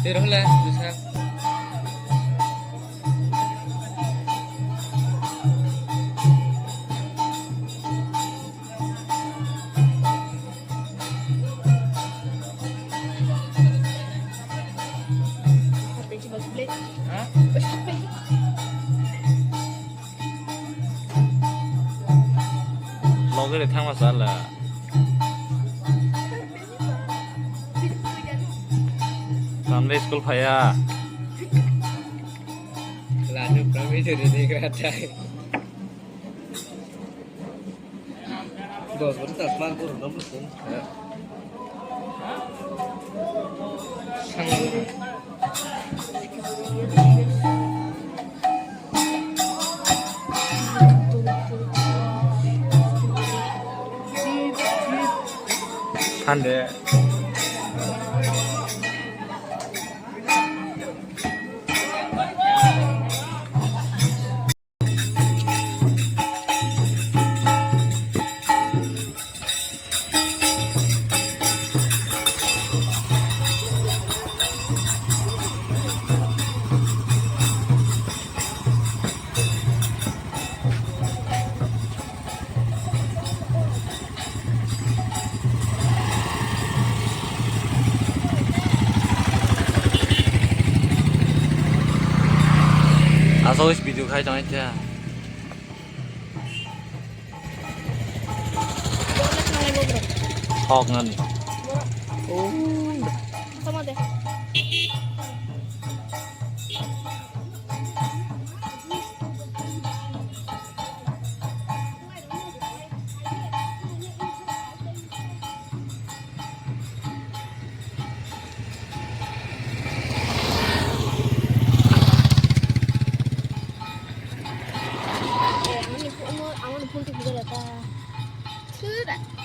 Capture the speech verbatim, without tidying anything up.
Tiro le, bisa. Logere thangma sala. Sunday school phaya. Lanu promise dini kata. Dos botol tas man guru nomor pun. Sang. Hande. Asok video khai tong khe. Hok nani. Oh. Tama de. Eh, amani phone, amani phone tu bidal ta. Thura.